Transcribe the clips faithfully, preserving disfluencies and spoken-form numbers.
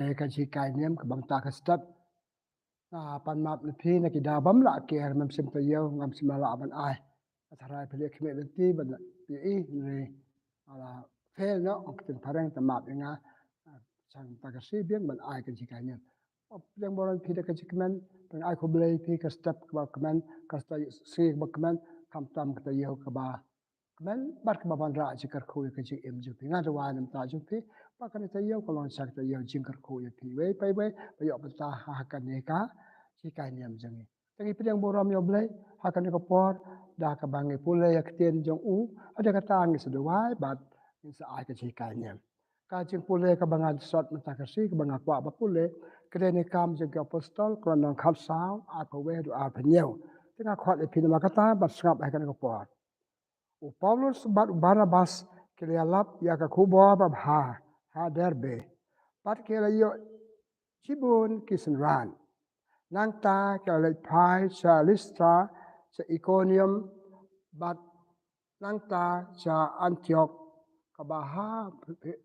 Ka jinghikai niam kaba mynta ka step. Nga pan map na phi na ki daw bym lah ker, mem shym taïew, ngam shym lah ban ai. Nga tharai phi leh khmih lynti ban phi i, hynrei nga la fail noh, ong ktien phareng, te map ïa nga. Shang ta ka shi biang ban ai ka jinghikai niam. Pdiang burom phi da ka jingkmen, pdiang ai khublei phi ka step kaba kmen, ka step sngi kaba kmen, khamtam ka taïew kaba kmen bad kaba wanrah jingkyrkhu ïa ka jingim jong phi. Nga duwai namar jong phi ba kane ka taïew ka long sha ka taïew jingkyrkhu ïa phi. Wei pa wei ba ïoh bynta ha kane ka jinghikai niam jong ngi. Te ngi pdiang burom ïa U Blei ha kane ka por da kaba ngi pule ïa ka ktien jong u. Haduh katta ngi sa duwai bad ngin sa ai ka jinghikai niam. Ka jingpule kaba nga sot mynta ka sngi kaba nga kwah ba pule, ka dei na Kam jong ki Apostol, ka lynnong khatsaw, arphew wei haduh arphew hynñiew. Te nga khot ïa phi namar kata bad sngap ha kane ka por. U Paulus bad u Barnabas ki la ïalap ïa ka khubor babha ha Derbe bad ki la ïoh shibun ki synran. Nangta ki la leit phai sha Listra, sha Ikonium bad nangta sha Antiok kaba ha Pi-, Pi-,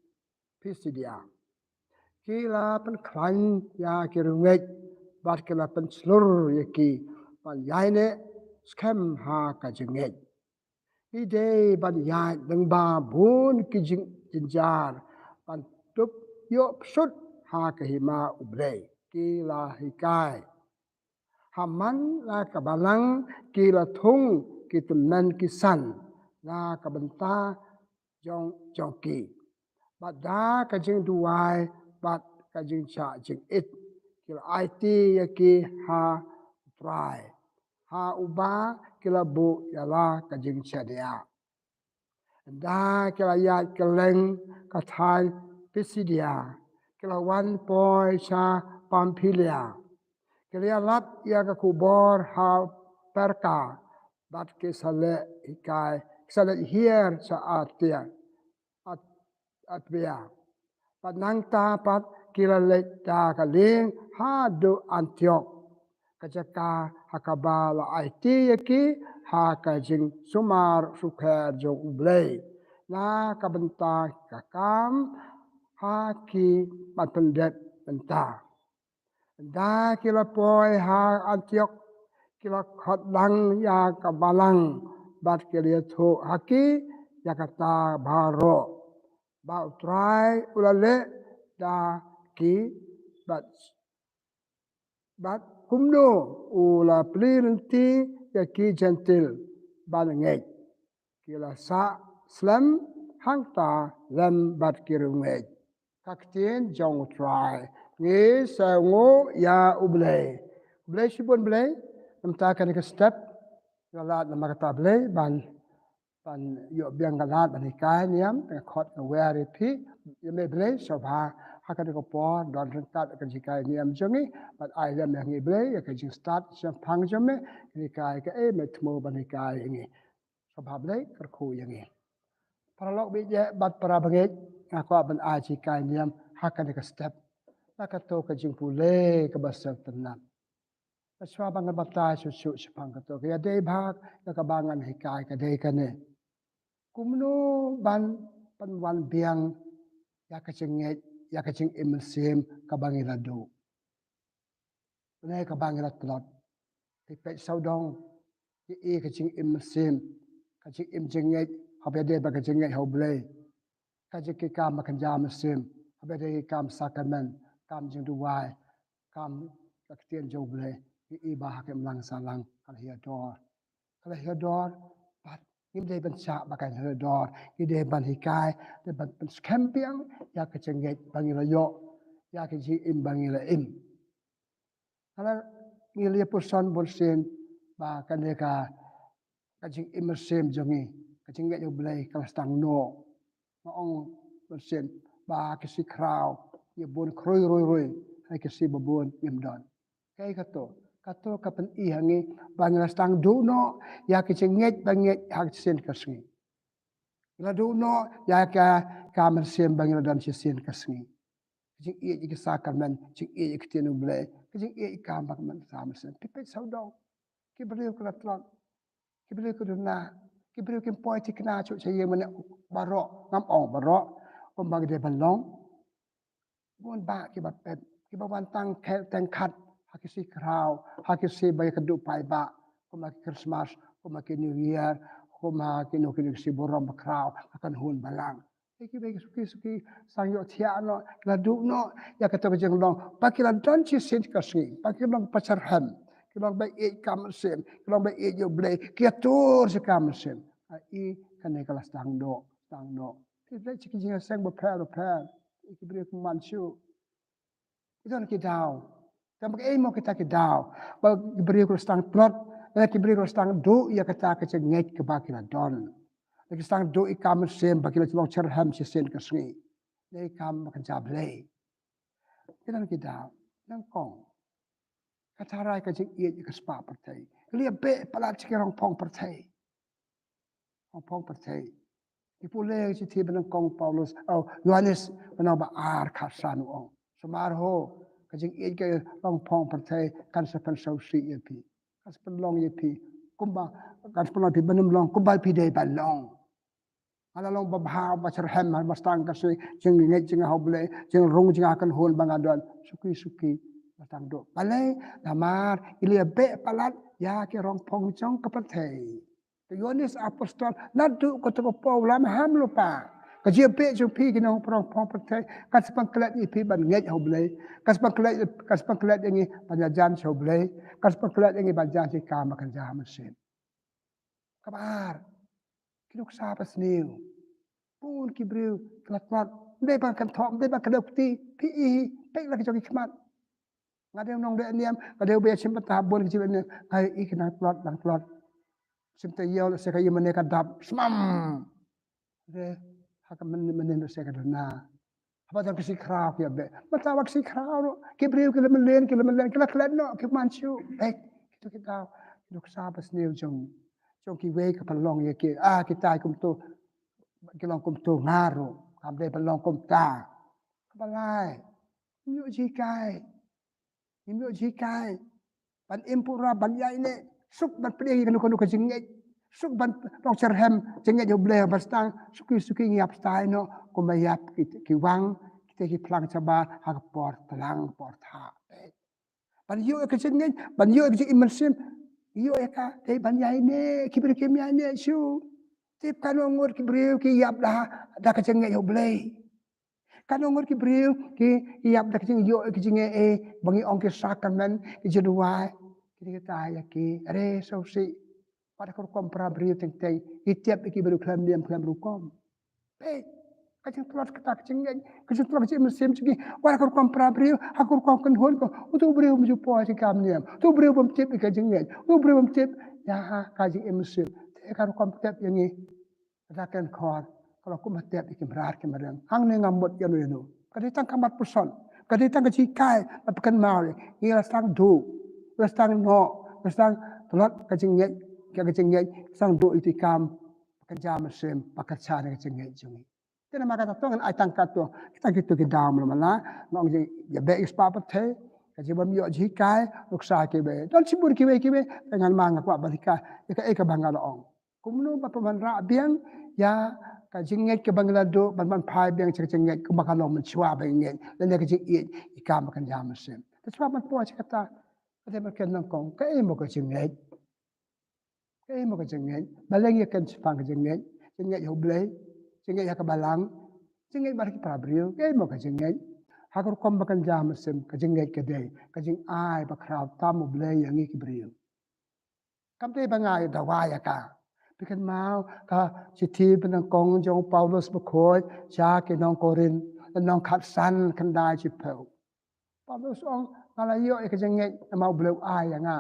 Pisidia. Ki la pynkhlaiñ ïa ki riewngeit bad ki la pynshlur ïa ki ban ïaineh skhem ha ka jingngeit. Ngi dei ban ïaid lyngba bun ki jing-, jynjar ban tup ïoh psut ha ka hima U Blei, ki la hikai. Ha man la ka balang ki la thung ki tymmen ki san na ka bynta jong, jong ki. Bad da ka jingduwai bad ka jingshah jingit ki la aiti ïa ki ha U Trai, ha uba ki la buh ïa la ka jingshaniah. Ynda ki la ïaid kylleng ka thaiñ Pisidia, ki la wan poi sha Pamfilia. Ki la ïalap ïa ka khubor ha Perga bad ki sa leit hikai, ki sa leit hiar sha Atia, At-, Apia. Bad nangta pat ki la leit da ka lieng haduh Antiok, ka jaka ha kaba la aiti ïa ki ha ka jingsumar sukher jong U Blei na ka bynta ka kam ha ki ban pyndep bynta. Ynda ki la poi ha Antiok, ki la khot lang ïa ka balang bad ki la ïathuh ha ki ïa kata baroh ba U Trai u la leh da ki bad, bad kumno u la plie lynti ïa ki Jentil ban ngeit. Ki la sah slem hangta lem bad ki riewngeit. Ka ktien jong U Trai. Ngi sngewnguh ïa U Blei. Blei shibun Blei, namar kane ka step, nga lad namar kata Blei ban, ban ïoh biang ka lad ban hikai niam, nga khot nga wer ïa phi, ïa me Blei sngewbha ha kane ka por don ryngkat ka jinghikai niam jong ngi, bad ai lem ïa ngi Blei ïa ka jingstad shemphang jong me, hikai kaei me thmu ban hikai ïa ngi. Sngewbha Blei kyrkhu ïa ngi. Paralok baieit bad para bangeit, nga kwah ban ai jinghikai niam ha kane ka step na kato ka jingpule kaba sngewtynnat. Shuwa ba ngan batai shuh shuh shaphang kato, ka ïadei bha ïa kaba ngan hikai ka dei kane. Kumno ban pynwan biang ïa ka jingngeit, ïa ka jingim mynsiem kaba ngi la duh. Lane kaba ngi la tlot. Te peit sawdong, ïa ka jingim mynsiem, ka jingim jingngeit, haba ïadei bad ka jingngeit ha U Blei. Ka jingkyrkhu ba kynja mynsiem, haba ïadei ki kam sakramen, kam jingduwai, kam ka ktien jong U Blei, ïa ba ha ka imlang sahlang ka la hiar dor. Ka la hiar dor, bad ngim dei ban shah ba kan hiar dor, ngi dei ban hikai, dei ban pynskhem biang ïa ka jingngeit ba ngi la ïoh, ïa ka jingim ba ngi la im. Ka la ngi la ïa pyrshang bunsien ba kane ka, ka jingim mynsiem jong ngi, ka jingngeit U Blei ka la sdang noh. Nga ong bunsien ba ki shi khraw, ïa bun khrui rui rui, ha ki shi ba bun ngim don. Kaei kato, kato ka pyni ha ngi ba ngi la sdang duh noh ïa ka jingngeit ba ngeit ha ka shisien ka sngi. Ngi la duh noh ïa ka, ka mynsiem ba ngi la don shisien ka sngi. Ka jingïeit ïa ki sakramen, jingïeit ïa ka ktien U Blei, ka jingïeit ïa ka kam ba ka mynsiem. Phi peit sawdong, ki briew ki la tlot, ki briew ki duna, ki briew kim poi thikna shuh sha ïing mane baroh, ngam ong baroh, kumba ki dei ban long. Bun bah kiba pep, kiba wan tang khe-, teng khat, ha ki sngi khraw, ha ki sngi ba ïakynduh paidbah, kum ha ki Christmas, kum ha ki New Year, kum ha kino kino ki sngi burom bakhraw, ha ka kynhun balang. Te kiba suki suki, sdang ïohthiah noh, la duh noh ïa kato ka jinglong. Ba ki la don shisien ka sngi, ba ki long ba syrhem, ki long ba ïeit ka mynsiem, ki long ba ïeit ïa U Blei, ki ïatur sha ka mynsiem. Ha i kane ka la sdang duh, sdang duh. Ki leh sha ki jingïaseng bapher bapher, ki briew kim wan shuh. Ki don ki daw. Te ba kaei mo kita ki daw? Ba ki briew ki la sdang tlot, lane ki briew ki la sdang duh ïa kata ka jingngeit kaba ki la don. Lane ki sdang duh ïa ka mynsiem ba ki la long syrhem shisien ka sngi. Lane ïa ka ba kynja Blei. Ki don ki daw. Nyngkong, ka tharai ka jingïeit ïa ka spah pyrthei. Ki la ïa beh palat sha ki rong phong pyrthei. Rong phong pyrthei. Ngi pule shithi ba nyngkong Paulus, oh, Ïohannes, ba nyngkong ba ar khatsan u ong: Sumar ho, ka jingïeit ka rong phong pyrthei kan sa pynsngewsih ïa phi. Kan sa pynlong ïa phi kumba, kan sa pynlong ïa phi ban ym long kumba phi dei ban long. Nga la long babha, ba syrhem, ba sdang ka sngi, jingngeit jong nga ha U Blei, jingrung jong nga ha ka kynhun ba nga don, suki suki, ba sdang duh. Balei? Namar i la ïa beh palat ïa ki rong phong jong ka pyrthei. Te Ïohannes Apostol naduh kato ka por la maham lypa. Ka jingïabeh jong phi ki nong rong phong pyrthei kan sa pynklet ïa phi ban ngeit ha U Blei. Kan sa pynklet, kan sa pynklet ïa ngi ban ïajan sha U Blei. Kan sa pynklet ïa ngi ban jan sha ka kam ba kynja mynsiem. Kaba ar, ki nuksa ba sniew. Bun ki briew ki la tlot, ym dei ban kynthoh, ym dei ban kdew kti, phi i hi, peit la ki jong ki khmat. Nga dei u nongdei niam, nga dei uba ïashim bynta ha bun ki jingdei niam, nga i ki nang tlot, nang tlot. Shim te ïew lehse ka ïing mane ka dap, smam. Re, ha ka mane, mane lehse ka duna. Haba don ka sngi khraw ki ïabeh. Mynta ba ka sngi khraw ruh, ki briew ki la mlien, ki la mlien, ki la klet noh, ki man shuh. Beit, kito ki daw, ki nuksa ba sniew jong, jong kiwei ka pynlong ïa ki, ah, kita kumto, ki long kumto, nga ruh kam dei ban long kumta. Kaba lai, ngim ïoh jinghikai. Ngim ïoh jinghikai ban im pura, ban ïaineh, suk ban pdiang ïa kano kano ka jingngeit, suk ban long syrhem jingngeit ha U Blei, ba sdang suki suki ngi ïap stai noh kumba ïap ki, ki wang, kita ki phlang shabar ha ka por tlang, por thah. Ban ïoh ïa ka jingngeit, ban ïoh ïa ka jingim mynsiem, ïoh ïa ka dei ban ïaineh, ki briew kim ïaineh shuh. Tip kano ngut ki briew ki ïap da, da ka jingngeit ha U Blei. Kano ngut ki briew ki ïap da ka jingïoh ïa ka jingngeit, eh, ba ngi ong ki sakramen, ki jingduwai, kine kita ïa ki, re sngewsih. Wat ha ka rukom para briew teng teng, ki tep ïa ki briew khlem niam khlem rukom. Peit, ka jingtlot kata ka jingngeit, ka jingtlot ka jingim mynsiem jong ngi, wat ha ka rukom para briew, ha ka rukom kynhun ko, uto u briew um ju poi sha ka kam niam, uto u briew bym tip ïa ka jingngeit, uto u briew bym tip ïa ka jingim mynsiem. Te ka rukom tep ïa ngi. Kata ka khor, ka long kumba tep ïa ki mrad ki mreng. Hangne ngam mut ïano ïano. Ka dei tang ka mat puson. Ka dei tang ka jinghikai, bad phi kynmaw ïa ngi, la sdang duh, la sdang noh, la sdang tlot ka jingngeit, ka jingngeit, la sdang duh ïa ki kam ba kynja mynsiem, ba kynja na ka jingngeit jong ngi. Te namar kata to ngan ai tang katto, kita kito ki daw mala mala, nga ong jingïabeh ïa ka spah pyrthei, ka jingbym ïoh jinghikai, nuksa kiwei. Don shibun kiwei kiwei, te ngan ma nga kwah ban hikai ïa kaei kaba nga la ong. Kumno ba phin wanrah biang ïa ka jingngeit kaba ngi la duh, ban, ban phai biang sha ka jingngeit kumba ka long mynshuwa ba ngi ngeit, lane ka jingïeit ïa ka ba kynja mynsiem. Te shuwa ban poi sha kata, ka dei ban kren nyngkong, kaei mo ka jingngeit? Kaei mo ka jingngeit? Balei ngi ïakren shaphang ka jingngeit? Jingngeit ha U Blei, jingngeit ha ka balang, jingngeit bad ki para briew, kaei mo ka jingngeit? Ha ka rukom ba kynja mynsiem, ka jingngeit ka dei ka jingai bakhraw tam U Blei ïa ngi ki briew. Kam dei ba nga ïa dawa ïa ka. Phi kynmaw ka shithi ba nyngkong jong u Paulus bakhuid sha ki nong Korinth, lynnong khatsan, khyndai, shiphew. Paulus ong, nga la ïoh ïa ka jingngeit namar U Blei u ai ïa nga.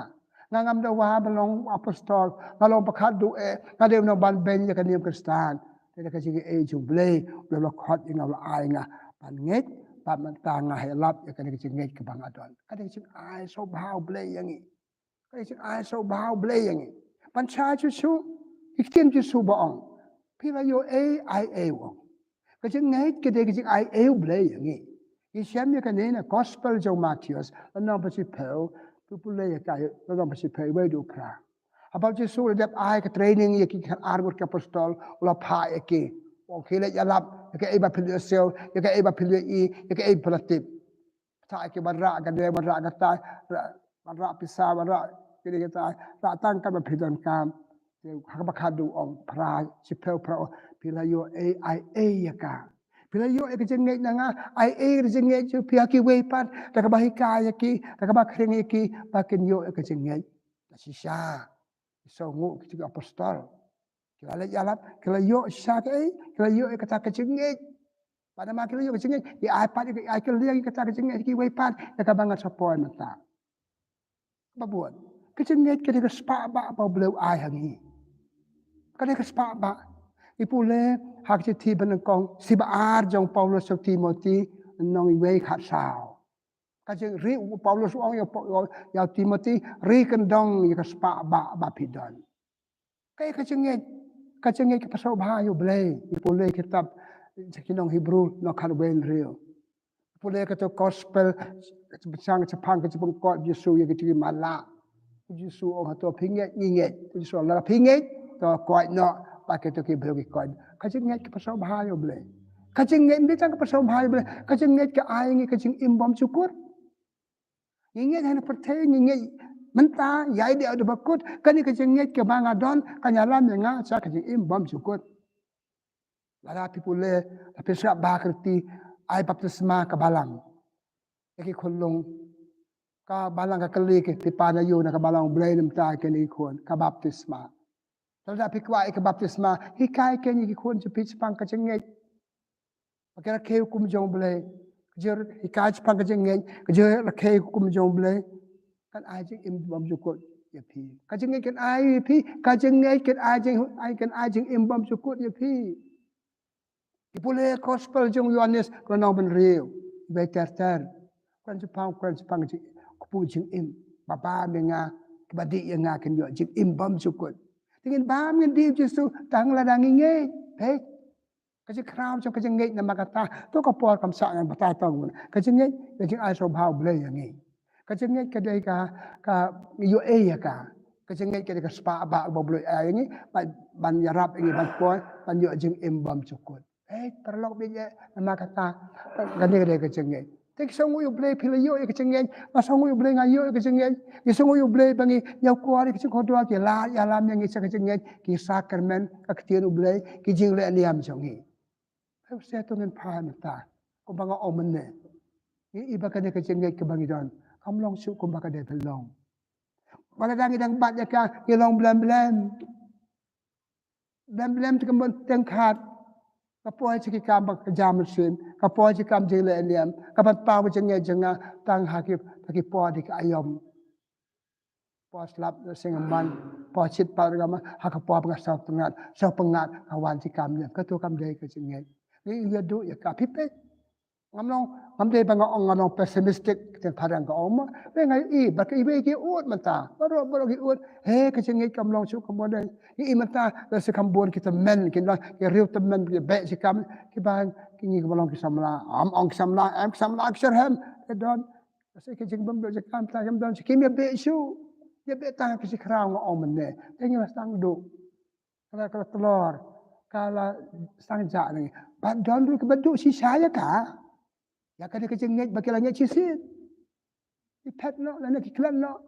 Nga ngam dawa ban long apostol, nga long ba khatduh eh, nga dei u nongbanbeiñ ïa ka niam Khristan. Te da ka jingaiei jong U Blei, U Blei u la khot ïa nga, u la ai ïa nga ban ngeit, bad mynta nga heh lap ïa kane ka jingngeit kaba nga don. Ka dei ka jingai sngewbha U Blei ïa ngi. Ka dei ka jingai sngewbha U Blei ïa ngi. Ban shai shuh shuh, ki ktien Jisu ba ong, phi la ïoh ei, ai ei, u ong. Ka jingngeit ka dei ka jingai ei U Blei ïa ngi. Ngi shem ïa kane na Gospel jong u Mathaios, lynnong ba shiphew, phi pule ïa ka, lynnong ba shiphew, wei haduh phra. Haba u Jisu u la dep ai ka training ïa ki khatar ngut ki apostol, u la phah ïa ki. Ong khie leit ïalap ïa kaei ba phi la siew, ïa kaei ba phi la ïohi, ïa kaei ba phi la tip. Phi tip ïa ki ban rah kane, ban rah kata, rah, ban rah pisa, ban rah kine kita, rah tang katba phi donkam. Te ha kaba khatduh ong, phra, shiphew phra, ong phi la ïoh ei, ai ei ïa ka. Phi la ïoh ei ka jingngeit na nga, ai ei ka jingngeit jong phi ha kiwei pat, da kaba hikai ïa ki, da kaba khring ïa ki, ba kin ïoh ei ka jingngeit. Shisha, ki sngewnguh ki jong ki apostol. Ki la leit ïalap, ki la ïoh shisha kaei, ki la ïoh ei kata ka jingngeit. Bad namar ki la ïoh ka jingngeit, ki ai pat, ki ai, ki la ïoh kata ka jingngeit, kiwei pat, ïa kaba nga sa poi mynta. Ba bun. Ka jingngeit ka dei ka spah ba, ba U Blei u ai ha ngi. Ka dei ka spah ba. Ngi pule ha ka shithi banyngkong, shithi ba ar jong u Paulus sha u Timothy, lynnong wei khatsaw. Ka jingri u Paulus u ong ïa u Pa-, ïa u Timothy, ri kyndong ïa ka spah ba, ba phi don. Kaei ka jingngeit, ka jingngeit kaba sngewbha ïa U Blei. Ngi pule kitab sha ki nong Hebru, lynnong khatwei hynriew. Pule kato gospel, shaphang, shaphang ka jingpynkhuid Jisu ïa ki jingim matlah. Jisu u ong hato phi ngeit, ngi ngeit. Jisu u ong lada phi ngeit, to khuid noh, bad kato ki briew ki khuid. Ka jingngeit kaba sngewbha ïa U Blei. Ka jingngeit ym dei tang kaba sngewbha ïa U Blei. Ka jingngeit ka ai ngi ka jingim bymjukut. Ngi ngeit ha kane ka pyrthei, ngi ngeit mynta, ïa dei da ba kut, kane ka jingngeit kaba nga don, kan ïalam ïa nga sha ka jingim bymjukut. Lada phi pule, lada phi sngap ba ka riti, ai baptisma ka balang. Ïa ki khunlung. Ka balang ka kylli ki, phi pan aïu na ka balang, U Blei, namar kine ki khun, ka baptisma. Lada phi kwah ïa ka baptisma, hikai kine ki khun jong phi shaphang ka jingngeit. Ba kin rakhe hukum jong U Blei. Ka jinghikai shaphang ka jingngeit, ka jingrakhe hukum jong U Blei. Kan ai jingim bymjukut ïa phi. Ka jingngeit kan ai ïa phi, ka jingngeit kan ai jing, ai kan ai jingim bymjukut ïa phi. Ngi pule gospel jong u Ïoannis, lynnong ba hynriew, wei ter ter. Kren shaphang, kren shaphang jing, kpu jingim. Ba bam ïa nga, kiba dih ïa nga kin ïoh jingim bymjukut. Te ngin bam ngin dih Jisu, tang lada ngi ngeit. Hei. Ka jingkhraw jong ka jingngeit namar kata, to ka por kam sah ngan batai tang. Ka jingngeit, ka jingai sngewbha U Blei ïa ngi. Ka jingngeit ka dei ka, ka ïoh ei ïa ka. Ka jingngeit ka dei ka spah ba, ba U Blei ai ïa ngi, ban, ban ïarap ïa ngi ban poi, ban ïoh jingim bymjukut. Eh, paralok bad ïa, namar kata, kane ka dei ka jingngeit. Te ki sngewnguh ïa U Blei phi la ïoh ïa ka jingngeit, nga sngewnguh ïa U Blei nga ïoh ïa ka jingngeit. Ki sngewnguh ïa U Blei ba ngi ïa u kwah ïa ka jingkordor, ki la ïalam ïa ngi sha ka jingngeit, ki sakramen, ka ktien U Blei, ki jingleh niam jong ngi. Hei, u seh to ngin phai mynta. Kumba nga ong mynne. Ngi i ba kane ka jingngeit kaba ngi don. Kam long shuh kumba ka dei ban long. Ba lada ngi dang bat ïa ka, ngi long blem blem. Blem blem te ka mon teng khat. Ka poi sha ki kam ba ka jam mynsiem. Ka poi sha ki kam jingleh niam. Ka ban paw ka jingngeit jong nga tang ha ki, ha ki por di ka aïom. Por slap seng man, por shit pat ka man, ha ka por ba nga sngewtynnat, sngewtynnat, ka wan shi kam ne, kato kam dei ka jingngeit. Ngi ïa duh ïa ka phi peit. Ngam long, ngam dei ba nga ong nga long pessimistic, ka jingphareng ka ong ma, wei nga i, ba ka i wei ki ud mynta, baroh, baroh ki ud, he ka jingngeit kam long shuh kumba dei. Ngi i mynta, lehse kam bun ki tymmen, ki long, ki riew tymmen, ki beh shi kam, ki ban, ki ngi ki ba long ki samla, am ong ki samla, em ki samla, ki syrhem, ki don. Ka seh ka jingbym duh jingkam ta kam don shi kim ïa beh shuh. Ïa beh tang ka shi khraw nga ong mynne. Te ngi la sdang duh. Ka la, ka la tlor. Ka la sdang jah ngi. Bad don ruh kiba duh shisha ïa ka. Ïa ka dei ka jingngeit ba ki la ngeit shisien. Ki phet noh lane ki klet noh.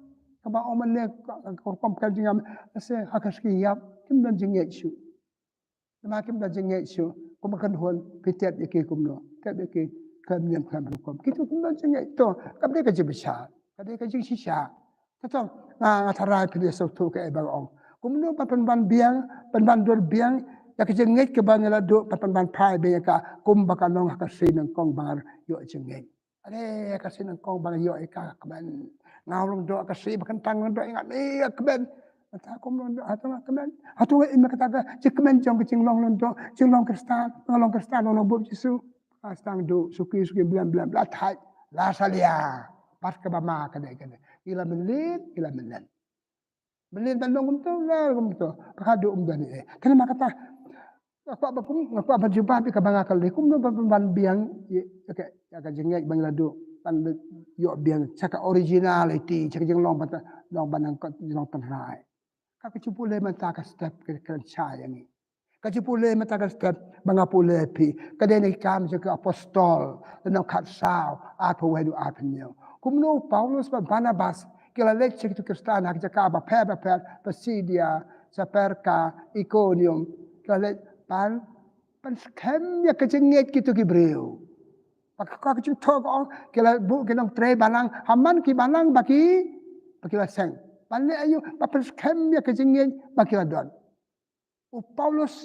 Kaba ong mynne ka, ka rukom ka jingam. Ka seh ha ka sngi ïap kim don jingngeit shuh. Namar kim don jingngeit shuh, kumba kan hun, phi tep ïa ki kumno, tep ïa ki khlem niam khlem rukom. Kitu kim don jingngeit to, kam dei ka jingbishar, ka dei ka jingshisha. Te to, nga, nga tharai phi ïa sngewthuh kaei ba nga ong. Kumno ban pynban biang, pynban dur biang, ïa ka jingngeit kaba ngi la duh, ban pynban phai biang ïa ka, kumba ka long ha ka sngi nyngkong ba nga ïoh jingngeit. Are, ka sngi nyngkong ba nga ïoh ïa ka kmen. Nga u lyngdoh ka sngi ba kyntang lyngdoh ïa nga, eh, kmen. Mynta kum lyngdoh, hato nga kmen? Hato nga im ïa kata ka jingkmen jong ka jinglong lyngdoh, jinglong Khristan, nga long Khristan, long, long bun Jisu. Ka sdang duh, suki, suki, blem, blem, la thait, la salia. Bad kaba ma ka dei, ka dei. Ngi la mlien, ngi la mlien. Mlien ban long kumto, la kumto. Ba ka duh um don eh. Te namar kata, nga kwah ba kum, nga kwah ban jubab ïa kaba nga kylli. Kumno ban, ban biang ïa, ïa ka, ïa ka jingngeit ba ngi la duh. Ban ïoh biang sha ka originality, sha ka jinglong ban, long ban nang kot, jinglong tynrai. Ka, ka shu pule mynta ka step ka, ka shai ïa ngi. Ka jingpule mynta ka step ba nga pule phi ka dei na ki Kam jong ki Apostol, lynnong khatsaw, arphew wei haduh arphew hynñiew. Kumno u Paulus bad Barnabas ki la leit sha kitu ki Khristan ha ki jaka bapher bapher, Pisidia, sha Perga, Ikonium, ki la leit ban, ban skhem ïa ka jingngeit kitu ki briew. Ba ka, ka jingthoh ka ong, ki la buh ki nongtrei balang ha man ki balang ba ki, ba ki la seng. Ban leh aïu? Ba pynskhem ïa ka jingngeit ba ki la don. U Paulus,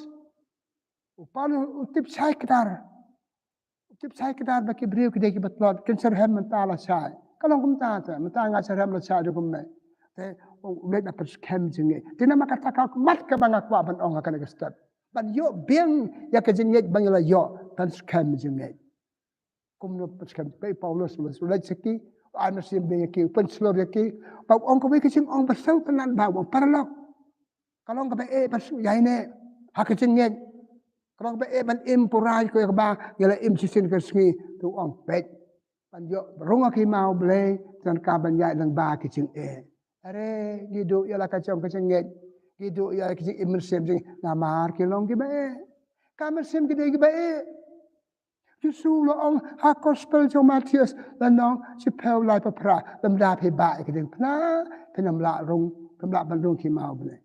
u Paulus u tip shai kdar. U tip shai kdar ba ki briew ki dei kiba tlot, kin syrhem mynta lashai. Ka long kumta te, mynta nga syrhem lashai da kumne. Te u leit ban pynskhem jingngeit. Te namar kata ka mat kaba nga kwah ban ong ha kane ka step. Ban ïoh biang ïa ka jingngeit ba ngi la ïoh, pynskhem jingngeit. Kumno pynskhem? Peit Paulus, u leit sha ki, u ai mynsiem biang ïa ki, u pynshlur ïa ki. Ba u ong kawei ka jingong ba sngewtynnat, ba u ong, paralok, ka long kaba eh ban shu ïaineh ha ka jingngeit. Ka long kaba eh ban im pura ïa kaba ngi la im shisien ka sngi. Te u ong, peit, ban ïoh rung ha khima U Blei, tang ka ban ïaid lyngba ki jingeh. Are, ngi duh ïa la ka jong ka jingngeit, ngi duh ïa la ka jingim mynsiem jong ngi, namar ki long kiba eh. Ka mynsiem ki dei kiba eh. Jisu u la ong ha Gospel jong u Mathaios, lynnong shiphew, laiphew phra, lymda phi bah ïa ka diengphna, phin ym lah rung, phin ym lah ban rung khima U Blei.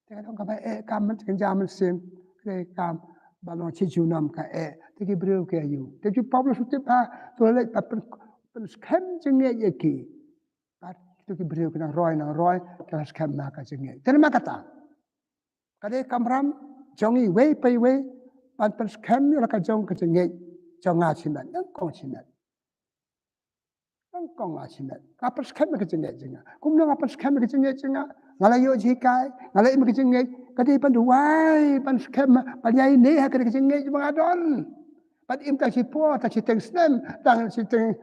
Te ka long kaba eh, kam kynja mynsiem, te kam ba long shi junom ka eh. Te ki briew ki aïu? Te u Paulus u tip ba to leit ban pyn, pynskhem jingngeit ïa ki. Bad kito ki briew ki nang roi, nang roi, ki la skhem na ka jingngeit. Te namar kata, ka dei kamram jong ngi iwei pa iwei ban pynskhem ïa la ka jong ka jingngeit jong nga shimet, nyngkong shimet. Nyngkong nga shimet, nga pynskhem ïa ka jingngeit jong nga. Kumno nga pynskhem ïa ka jingngeit jong nga? Nga la ïoh jinghikai, nga la im ïa ka jingngeit. Ka dei ban duwai, ban skhem, ban ïaineh ha ka jingngeit ba nga don. Ban im tang shipor, tang shiteng snem, tang shiteng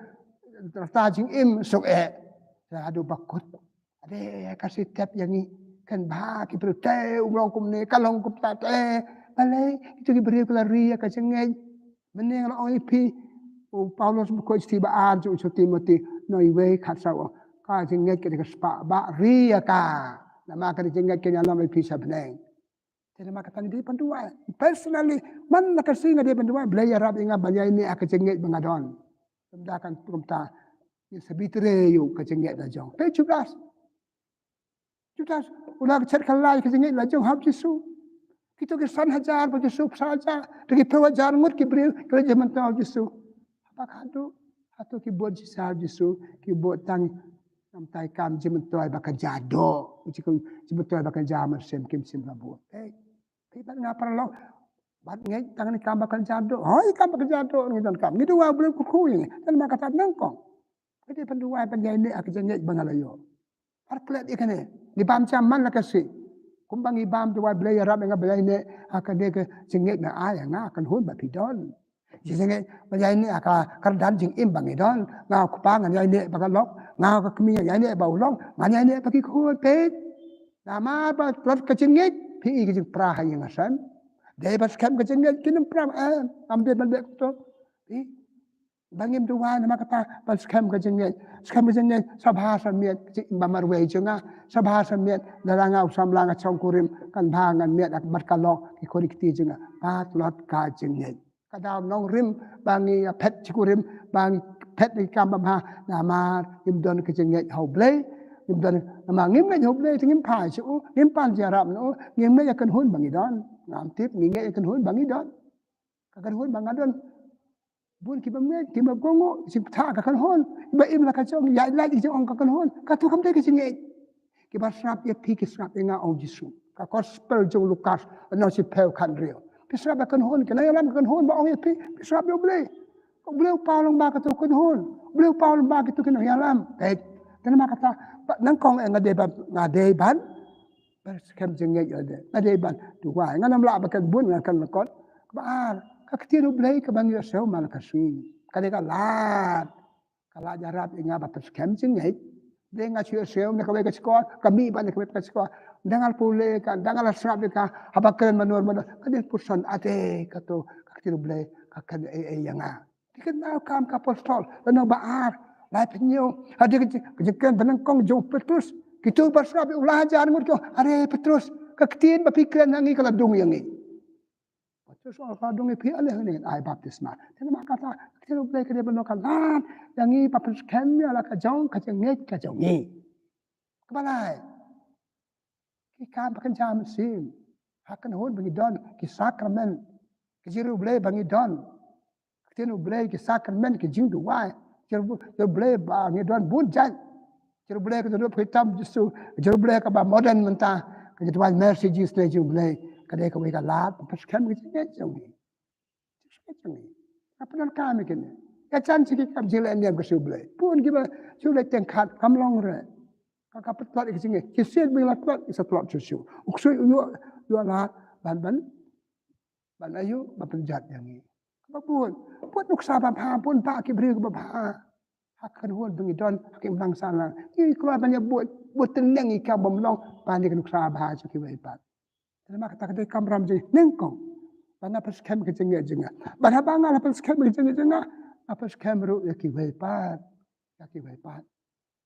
rta jingim, suk eh. Te haduh ba kut, ade, ka sitep ïa ngi. Kan ba ki briew te, u long kumne, ka long kumta te. Balei kito ki briew ki la ri ïa ka jingngeit? Mynne nga la ong ïa phi, u Paulus ba khuid shithi ba ar jong u sha Timothy, lynnong iwei khatsaw, ka jingngeit ka dei ka spah ba ri ïa ka. Namar ka dei jingngeit ka ïalam ïa phi sha bneng. Te namar kata ngi dei ban duwai. Personally, man la ka sngi nga dei ban duwai, Blei ïarap ïa nga ban ïaineh ha ka jingngeit ba nga don. Lymda kan kumta, ngin sa bitrei ïa ka jingngeit la jong. Peit Judas. Judas u la shet khlaiñ ïa ka jingngeit la jong ha u Jisu. Kito ki san hajar ba u Jisu pynshah, da ki phew hajar ngut ki briew ki la jia myntoi ha u Jisu. Haba ka haduh, hato ki bud shisha ha u Jisu, ki bud tang, namar ka jia myntoi ba kynja doh, jia myntoi ba kynja mynsiem, kim shym la bud. Peit, peit bad nga paralok, bad ngeit tang ïa ki kam ba kynja doh. Hooid, ki kam ba kynja doh ngi donkam. Ngi duwai U Blei un kyrkhu ïa ngi. Te namar kata nyngkong, ngi dei ban duwai ban ïaineh ha ka jingngeit ba nga la ïoh. Ar klet ïa kane, ngi bam jam man la ka sngi. Kumba ngi bam, duwai Blei ïarap ïa nga ban ïaineh ha kane ka jingngeit ba ai ïa nga, kynhun ba phi don. Jingngeit ba ïaineh ha ka kyrdan jingim ba ngi don. Nga u kpa ngan ïaineh ba ka lok, nga u ka kmie ngan ïaineh ba u long, ngan ïaineh ba ki khun, peit. Namar ba tlot ka jingngeit, phi i ka jingpra ha ïing ha sem. Dei ba skhem ka jingngeit, kin ym pra, eh, ngam dei ban leh kumto. Phi Ba ngim duwai namar kata ban skhem ka jingngeit. Skhem ka jingngeit sha bha sha miet, ka jingim ba marwei jong nga. Sha bha sha miet, lada nga u samla nga shong kurim, kan bha ngan miet bad ka lok, ki khun ki kti jong nga. Ba tlot ka jingngeit. Ka daw nongrim ba ngi ïa phet shi kurim, ba ngi phet ïa ki kam ba bha, namar ngim don ka jingngeit ha U Blei. Ngim don, namar ngim ngeit ha U Blei te ngim phai sha u, ngim pan jingïarap na u, ngim ngeit ïa ka kynhun ba ngi don. Ngam tip ngi ngeit ïa ka kynhun ba ngi don. Ka kynhun ba nga don, bun kiba mut, kiba kohnguh, ki jingpyntha ka kynhun, ba im la ka jong, ïaid lait ki jingong ka kynhun. Kato kam dei ka jingngeit. Kiba sngap ïa phi ki sngap ïa nga, ong Jisu. Ka Gospel jong u Lukas, lynnong shiphew, khathynriew. Phi sngap ïa ka kynhun, ki nongïalam ka kynhun ba ong ïa phi, phi sngap ïa U Blei. U Blei u paw lyngba kato ka kynhun. U Blei u paw lyngba kito ki nongïalam. Peit, te namar kata, ba nyngkong eh nga dei ban, nga dei ban ba skhem jingngeit ïa lade. Nga dei ban duwai. Ngan ym lah ba kynbun, ngan kynlokot. Kaba ar, ka ktien U Blei kaba ngi ïohsngew man la ka sngi, ka dei ka lad. Ka lad ïarap ïa nga ba pynskhem jingngeit. Dei nga shu ïohsngew na kawei ka shkor, ka mih bad na kawei ka shkor. Dang nga la pule ïa ka, dang nga la sngap ïa ka, haba kren mano mano, ka dei pyrshang, ade, kato ka ktien U Blei ka kren ei ei ïa nga. Te kynmaw Kam ki Apostol, lynnong ba ar, laiphew hynñiew. Hadien ka jing, ka jingkren ba nyngkong jong u Petrus. Kito ba sngap, u la hajar ngut ki ong, are Petrus, ka ktien ba phi kren ha ngi ka la dung ïa ngi. Jisu u ong, ka dang ïa phi ale hangne ngan ai baptisma. Te namar kata ka ktien U Blei ka dei ban long ka lad ïa ngi ba pynskhem ïa la ka jong ka jingngeit ka jong ngi. Kaba lai, ki kam ba kynja mynsiem, ha ka kynhun ba ngi don, ki sakramen, ki jingriewblei ba ngi don. Ka ktien U Blei, ki sakramen, ki jingduwai, jingriewblei ba ngi don bun jait. Jingriewblei ka don ruh, phi tam Jisu, jingriewblei kaba modern mynta, ka jingduwai mercy, jingïasnoh jong U Blei, ka dei kawei ka lad pynskhem ka jingngeit jong ngi. Nga pyndonkam ïa kine. Ïa jan sha ki kam jingleh niam ka shu Blei. Bun kiba shu leh teng khat kam long re. Ka ka pyntlot ïa ka jingngeit. Ki sien bym la tlot, ki sa tlot shuh shuh. U ksuid u ïoh, ïoh lad ban ban ban ayu, ban pynjot ïa ngi. Kaba bun, bun nuksa ba bha, bun ba ki briew ba bha. Ha ka kynhun ba ngi don, ha ka imlang sahlang. Ngi kloi ban ïa bud, bud tyneng ïa ka bym long ban ïa ka nuksa ba bha sha kiwei pat. Te namar kata ka dei kamram jong ngi nyngkong ba nga pynskhem ka jingngeit jong nga. Bad haba nga la pynskhem ka jingngeit jong nga, nga pynskhem ruh ïa kiwei pat. Ïa kiwei pat.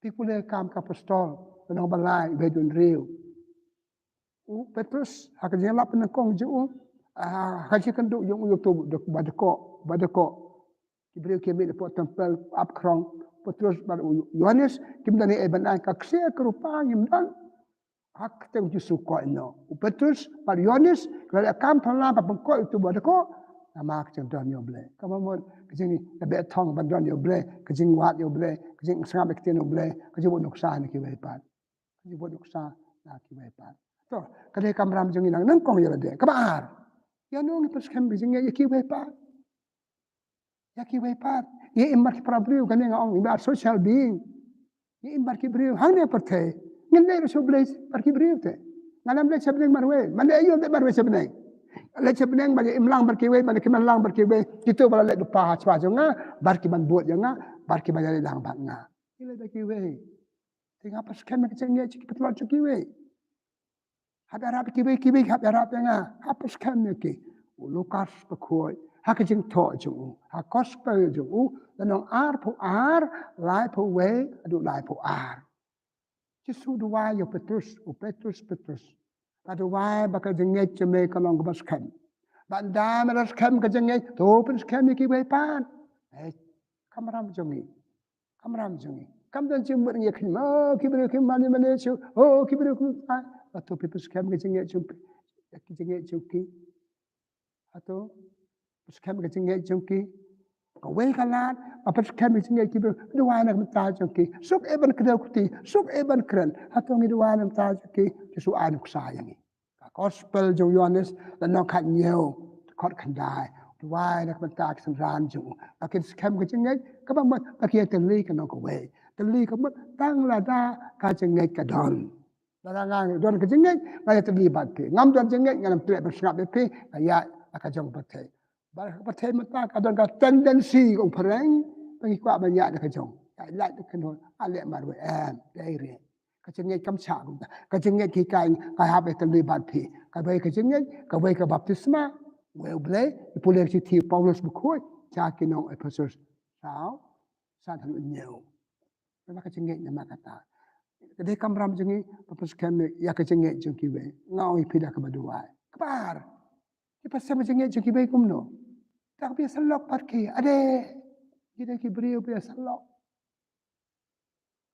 Phi pule Kam ka Apostol, lynnong ba lai, ba hynriew. U Petrus, ha ka jingïalap nyngkong jong u, ah, ha ka jingkynduh jong u ïa uto ba dkoh, ba dkoh. Ki briew ki mih napoh templ, ap khrong, Petrus bad u Ïoannis, kim don ei ei ban ai, ka ksiar ka rupa ngim don. Ha ka kyrteng U Jisu koit noh. U Petrus bad u Ïoannis ki la leh kam pynlong ba pynkoit ïa uto ba dkoh. Namar ka jingdon ïa U Blei. Kaba mut ka jingïabeh thong ban don ïa U Blei, ka jingwad ïa U Blei, ka jingsngap ïa ka ktien U Blei, ka jingbud nuksa na kiwei pat. Ka jingbud nuksa na kiwei pat. To, ka dei kamram jong ngi nyngkong ïa lade. Kaba ar, ïano ngi pynskhem ka jingngeit ïa kiwei pat. Ïa kiwei pat. Ngi im bad ki para briew, kane nga ong, ngi bad social being. Ngi im bad ki briew hangne pyrthei. Ngin leit sha U Blei bad ki briew te. Nga leit sha bneng marwei. Mane aïu leit marwei sha bneng? Leit sha bneng bad im lang bad kiwei, bad kim lang bad kiwei. Kito ba la leit lypa ha shuwa jong nga, bad ki ban bud ïa nga, bad ki ban ïaleit lang bad nga. Ngi leit bad kiwei. Te nga pynskhem ïa ka jingngeit jong ki, pyntlot jong kiwei. Hap ïarap ïa kiwei, kiwei hap ïarap ïa nga. Hap pynskhem ïa ki. U Lukas bakhuid, ha ka jingthoh jong u, ha gospel jong u, lynnong arphew ar, laiphew wei haduh laiphew ar. Jisu u duwai ïa u Petrus, u Petrus, Petrus, nga duwai ba ka jingngeit jong me kan long kaba skhem. Ba ynda me la skhem ka jingngeit, to pynskhem ïa kiwei pat. Eh, kamram jong ngi. Kamram jong ngi. Kam don jingmut ngi ïa khynñiuh, oh, ki briew kim mane mane shuh, oh, ki briew kim ai. Hato phi pynskhem ka jingngeit jong phi, ïa ka jingngeit jong ki? Hato pynskhem ka jingngeit jong ki? Kawei ka lad ba pynskhem ka jingngeit ki briew, duwai na ka bynta jong ki. Suk eh ban kdew kti, suk eh ban kren. Hato ngi duwai na ka bynta jong ki? Jisu ai nuksa ïa ngi. Ka gospel jong u Ïoannis, lynnong khathynñiew, dkhot khyndai. Duwai na ka bynta ki synran jong u, ba kin skhem ka jingngeit, kaba mut ba ki ïatylli ka nongkawei. Tylli ka mut tang lada ka jingngeit ka don. Lada nga don ka jingngeit, nga ïatylli bad phi. Ngam don jingngeit, ngan ym treh ban sngap ïa phi, nga ïaid la ka jong pyrthei. Bad ka pyrthei mynta ka don ka tendency, ka ong phareng, ba ngi kwah ban ïaid la ka jong. Ïaid lait da ka kynhun, ah, leh marwei, em, dei re. Ka jingngeit kam shah kumta. Ka jingngeit ki kai, ka hap ïatylli bad phi. Kawei ka jingngeit, kawei ka baptisma. Wei U Blei, pule ka shithi u Paulus bakhuid sha ki nong Ephesus. Saw, san haduh hynñiew. Namar ka jingngeit namar kata. Ka dei kamram jong ngi ba pynskhem ïa ka jingngeit jong kiwei. Nga ong ïa phi da kaba duwai. Kaba ar, phi pynskhem ka jingngeit jong kiwei kumno? Da kaba ïasyllok bad ki. Ade, ki dei ki briew ba ïasyllok.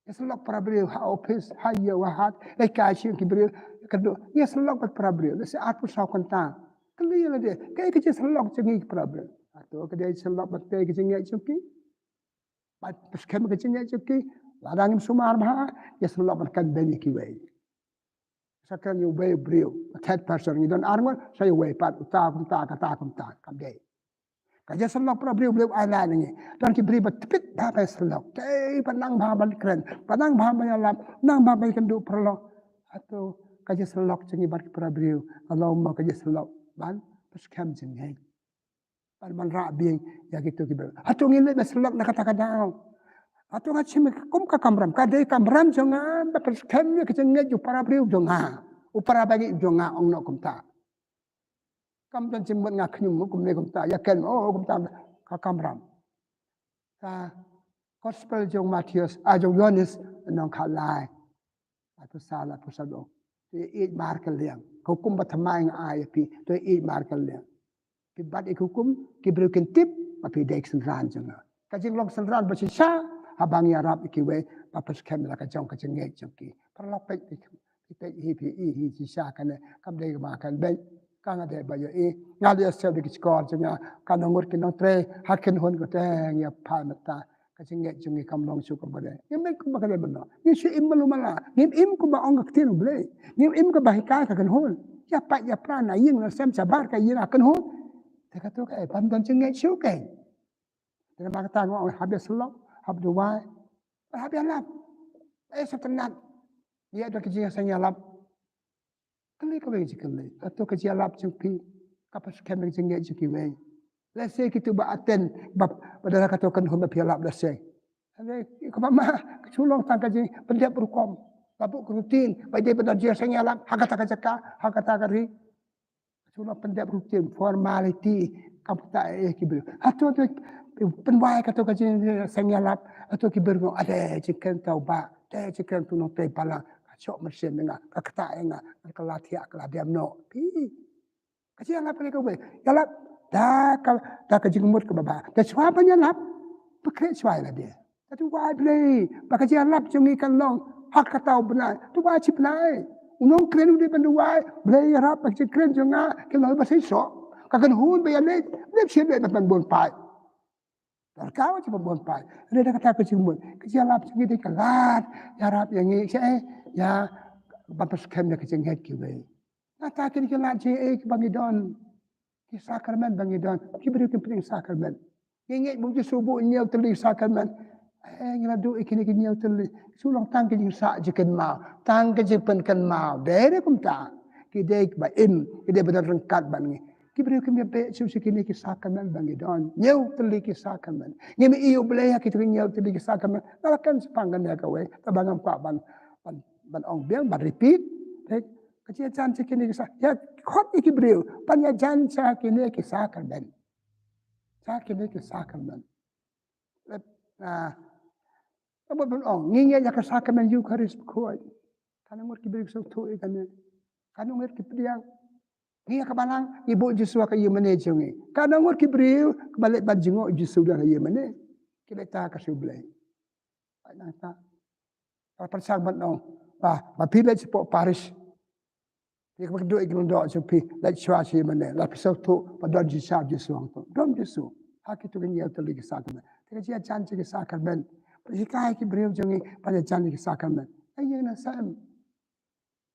Ïasyllok para briew ha ophis, ha ïew ha hat, ïa ka shin ki briew, ka dei ïasyllok bad para briew, lehse arphew saw kynta. Kylli ïa lade, kaei ka jingïasyllok jong ngi ki para briew? Hato ka dei ïasyllok ban tei ka jingngeit jong ki? Ban pynskhem ka jingngeit jong ki? Lada ngim sumar bha, ïasyllok ban kynbeiñ ïa kiwei. Sa kren ïa uwei u briew, third person, ngi don ar ngut, sa ïa uwei pat, uta kumta, kata kumta, kam dei. Ka jingïasyllok para briew, briew ai lad na ngi. Don ki briew ba tbit bha ban ïasyllok. Te ba nang bha ban kren, ba nang bha ban ïalap, nang bha ban ïakynduh paralok. Hato ka jingïasyllok jong ngi bad ki para briew ka long mo ka jingïasyllok ban pynskhem jingngeit? Ban, ban rah biang ïa kito ki briew. Hato ngi leh ba syllok na kata ka daw? Hato nga shim kum ka kamram, ka dei kamram jong nga ba pynskhem ïa ka jingngeit jong para briew jong nga, u para bangeit jong nga, ong noh kumta. Kam don jingmut nga khñium kumne kumta, ïa ken, oh, kumta, ka kamram. Ka gospel jong Mathaios, ah, jong Ïoannis, lynnong khatlai. Laiphew saw, laiphew saw. To ïeit mar kylliang. Ka hukum ba thymmai nga ai ïa phi, to ïeit mar kylliang. Phi bat ïa ki hukum, ki briew kin tip ba phi dei ki synran jong nga. Ka jinglong synran ba shisha, haba ngi ïarap ïa kiwei, ba pynskhem ïa la ka jong ka jingngeit jong ki. Paralok, peit, peit, peit, peit hi, peit hi, hi shisha kane, kam dei kaba kan beit. Ka nga dei ba ïohi, nga la ïohsngew da ki shkor jong nga, ka nongut ki nongtrei ha kynhun, ko te ngi ïa phai mynta. Ka jingngeit jong ngi kam long shuh kumba dei. Ngim im kumba ka dei ban long. Ngi shu im malu mala. Ngim im kumba ong ka ktien U Blei. Ngim im kumba hikai ka kynhun. Ïa pait ïa pra na ïing na sem shabar ka ïing ka kynhun. Te kato ka, eh, bym don jingngeit shuh kein. Te namar kata nga ong, hap ïa sylloh, hap duwai, hap ïalap. Eh, sa tynnat. Ïa da ka jingïaseng ïalap. Kylli kawei ka jingkylli. Kato ka jingïalap jong phi ka pynskhem ïa ka jingngeit jong kiwei? Lehse kito ba attend, ba, ba da la kato ka kynhun ba phi ïalap lehse. Hynrei kaba ma, ka shu long tang ka jingpyndep rukom. Ka buh ka routine, ba dei ban da jingïaseng ïalap ha kata ka jaka, ha kata ka ri. Ka shu long pyndep routine, formality, kam kata eh ki briew. Hato te pynwai kato ka jingïaseng ïalap, hato ki briew ong, ah, dei jingkren uta u bah, dei jingkren utu u nongtrei balang, ka shoh mynsiem ïa nga, ka ktah ïa nga, ka la thiah, ka la dem noh. Phi. Ka jingïalap kane kawei. Ïalap da ka, da ka jingmut kaba bha. Te shuwa ban ïalap, pynkhreh shuwa ïa lade. Te duwai Blei ba ka jingïalap jong ngi kan long ha kata u bnai. Duwai shi bnai. U nongkren u dei ban duwai, Blei, ïarap ba ka jingkren jong nga kan long ba seisoh. Ka kynhun ba ïaleit, leit shi leit ban bun paid. Donkam ba bun paid. Hynrei da kata ka jingmut, ka jingïalap jong ngi dei ka lad ïarap ïa ngi, sha eh, ïa ban pynskhem ïa ka jingngeit kiwei. Nangta kine ki lad jingaiei kiba ngi don, ki sakramen ba ngi don, ki briew kim pdiang sakramen. Ngi ngeit ba U Jisu u buh hynñiew tylli ki sakramen. Eh, ngi la duh ïa kine ki hynñiew tylli. Shu long tang ka jingsah jingkynmaw, tang ka jingpynkynmaw. Dei re kumta. Ki dei kiba im, ki dei ba don ryngkat bad ngi. Ki briew kim ïabeh shuh sha kine ki sakramen ba ngi don. Hynñiew tylli ki sakramen. Ngim ïohi U Blei ha kito ki hynñiew tylli ki sakramen. Nga la kren shaphang kane kawei, tangba ngam kwah ban, ban, ban ong biang, ban repeat. Te ka jingïajan sha kine ki sa-, ïa khot ïa ki briew ban ïajan sha kine ki sakramen. Sha kine ki sakramen. Ah, ka mut ban ong, ngi ngeit ïa ka sakramen Eukharist bakhuid. Katno ngut ki briew ki sngewthuh ïa kane? Katno ngut ki pdiang? Ngi ïa ka balang, ngi buh Jisu ha ka ïingmane jong ngi. Katno ngut ki briew kiba leit ban jngoh Jisu da ka ïingmane? Ki leit ta ka shu Blei. Ai nangta. Ka pyrshang ban ong ba, ba phi leit shapoh parish. Phi kaba kynduh ïa ki lyngdoh jong phi, leit shuwa sha ïingmane, la phi sngewthuh ba don Jisu, Jisu hangto. Don Jisu ha kito ki hynñiew tylli ki sakramen. Te ka jingïajan sha ki sakramen, phi hikai ki briew jong ngi ban ïajan ïa ki sakramen. Ai ïa na sem.